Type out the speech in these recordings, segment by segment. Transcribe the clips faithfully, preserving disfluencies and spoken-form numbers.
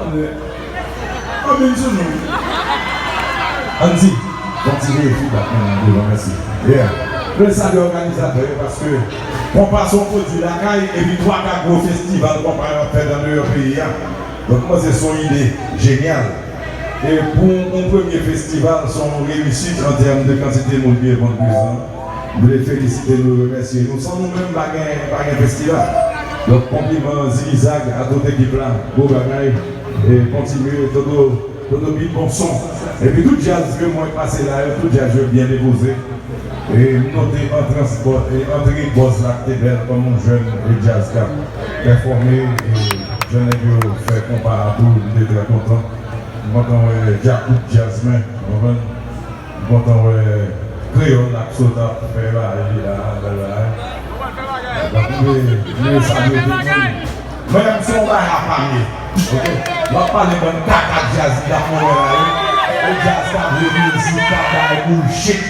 Ann vin sou nou. Ann di, kontinye feedback mwen an devan, mèsi. Yeah. Mwen salye òganizatè yo paske konpa se yon pwodui lakay epi twa ka gwo festival konpa yo ap fèt andeyò peyi a. Donk, mwen panse se yon ide jenyal. E pou yon premye festival, se yon reyisit an tèm de kantite moun ki reponn prezan. M vle felisite nou, remèsye nou. San nou menm, pa gen, pa gen festival. Donk, konpliman, zigizag a tout ekip la. Gwo bagay. E kontinye, Toto, Toto bit bon son. Epi tout djaz ke mwen pase la yo, tout djaz yo byen depoze. E m note antrans bò-, e antre bòs la ki te bèl kòm yon jèn e djaz k ap pèfòme. E jan nèg yo fè konpa a tou, m te trè kontan. M kontan wè djakout djaz mwen, w konprann? M kontan wè kreyòl la k sot ap fè bagay li la, fè bagay. Donk, m vle, m vle salye tout moun. Mwen menm, se yon bagay a pami, oke? W ap pale bann kaka djaz ki t ap monnen la yo. E djaz k ap jwe mizik, k ap bay bullshit.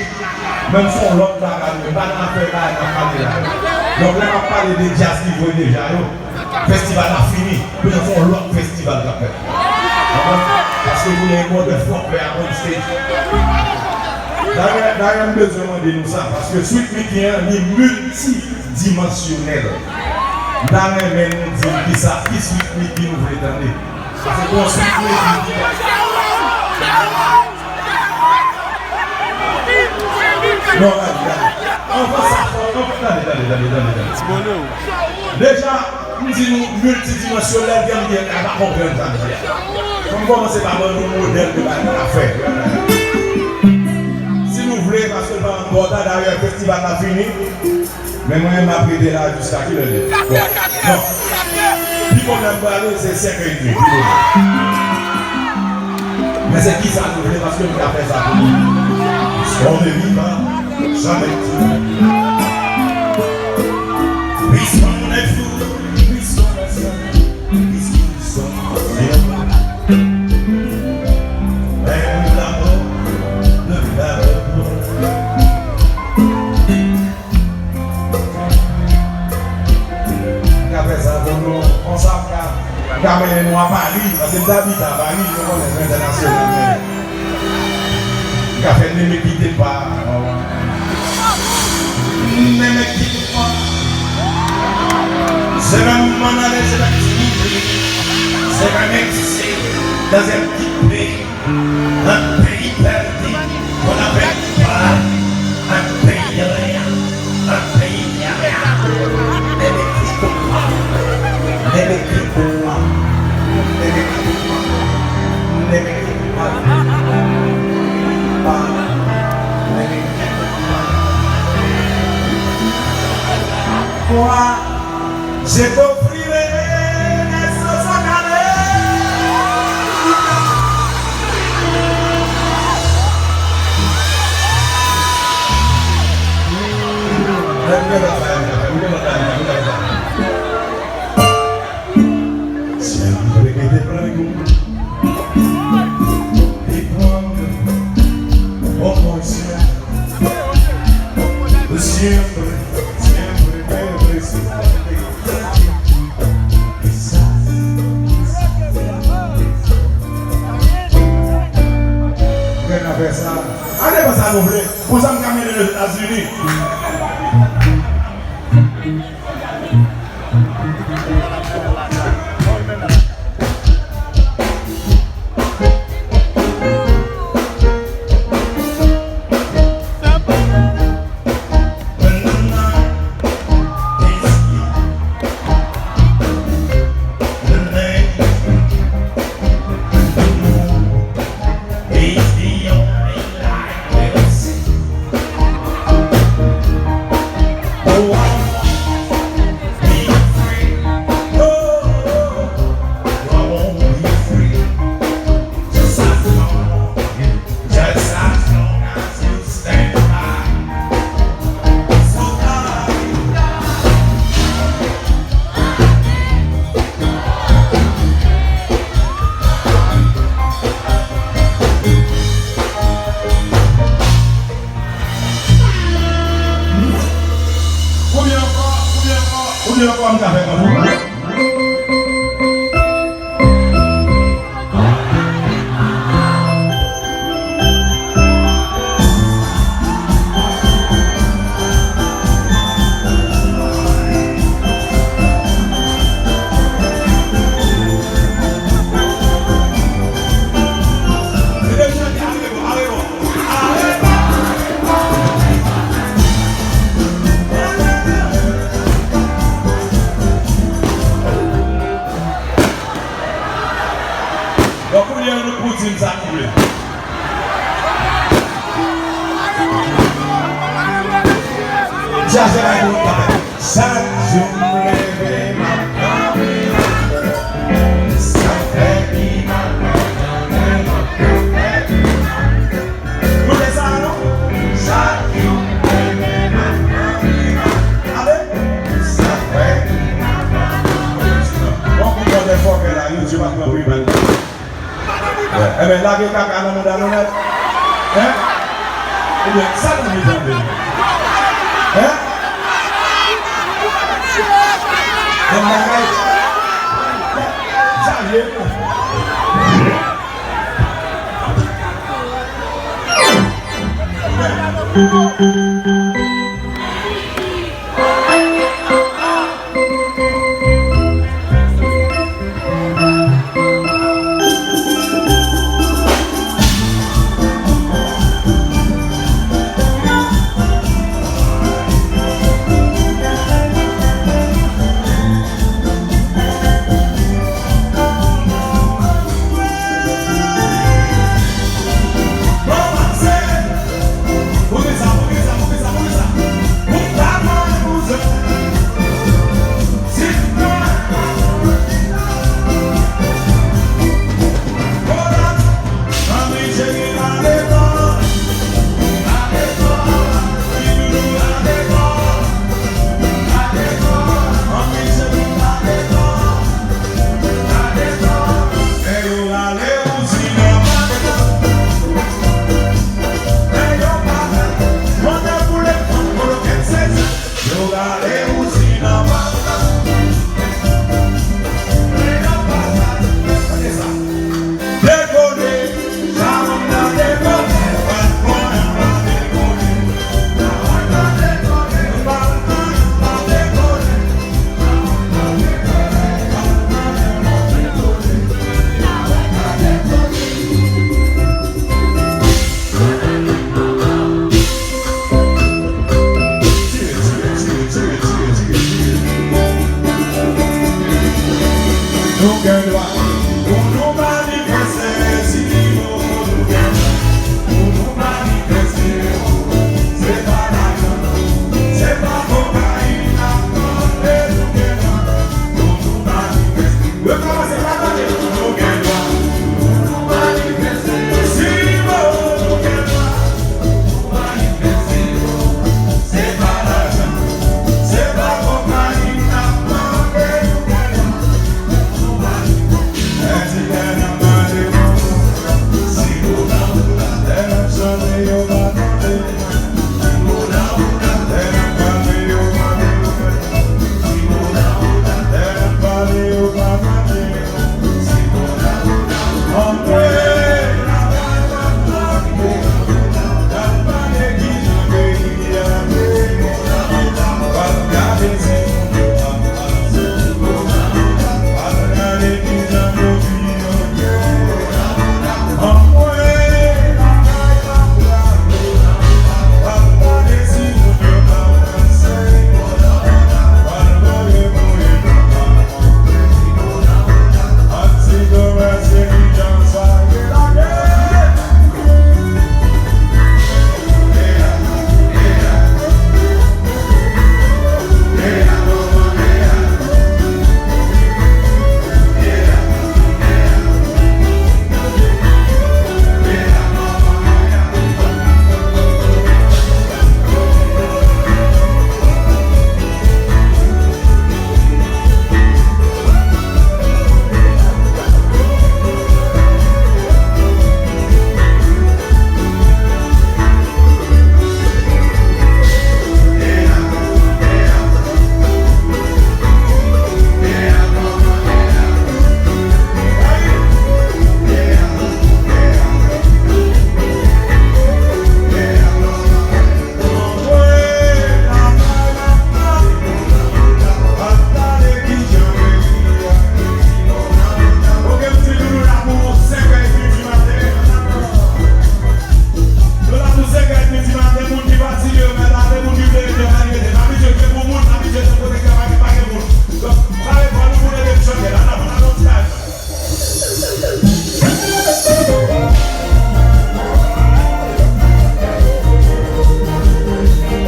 Menm se yon lòt bagay, men pa nan afè bagay n ap pale la yo. Donk, lè m ap pale de djaz ki jwe deja yo, festival la fini. Kounye a se yon lòt festival k ap fèt. Konprann? Paske kounye a yon motherfucker ap on stage. Dayè, dayè, m bezwen mande nou sa, paske Sweet Micky an, li miltidimansyonèl. M ta renmen nou di m kisa, ki Sweet Micky nou vle tande. Paske pou yon Sweet Micky ki Non, gade, gade. Anvan sa, fò, anvan, tande, tande, tande, tande, tande. Deja, m di nou miltidimansyonèl, gen moun ki pa konprann sa m di a. Fò m kòmanse pa ban nou modèl de bagay nou ka fè. Si nou vle, paske l pa anko ta, dayè, festival la fini. Men mwen, m ap rete la jiska kilè l ye? Bon, non. Pi bonè m prale, se senk è edmi, pi bonè. Men se kisa nou vle, paske m ka fè sa pou nou. Piske on ne vit pas jamais. Puisqu'on est fou, puisqu'on est seul, puisqu'il sommes. Même la mort ne va pas. M ka fè sa pou nou. Konsa, m ka, m ka mennen nou a Pari, paske m te abite a Pari, nou konnen, se entènasyonal, men m ka fè Ne me quittez pas. Ne me quittez pas. Je vais m'en aller, je vais t'oublier. Je vais m'exiler dans un petit pays, un pays perdu, qu'on appelle Paris, un pays de rien, un pays de rien. Ne me quittez pas. Ne me quittez pas. Ne me quittez pas. Ne me quittez pas. Ne me quittez pas. Moi, je t'offrirai des eaux salées. Siempre que te traigo, y cuando, oh, siempre, siempre, siempre te recibo. Quizás, quizás, quizás. Mwen ka fè sa. Ane konsa nou vle. Konsa m ka mennen nou Etazini. Di m sa nou vle. Chache la pou nou kanpe. Chak jou m leve, m ap kanpe. Sa fè ki m ap kanpe, m ap kanpe. Koute sa non. Chak jou m leve, m ap kanpe. Ale. Sa fè ki m ap kanpe. Bon, pou mwen, fòkè la, YouTube ap pran primèt. Enben, lage kaka nan mouda nou nèt. Hein? Ebyen, sa nou vin tande? Hein? Bon bagay. Sa vye. Nou gen dwa pou nou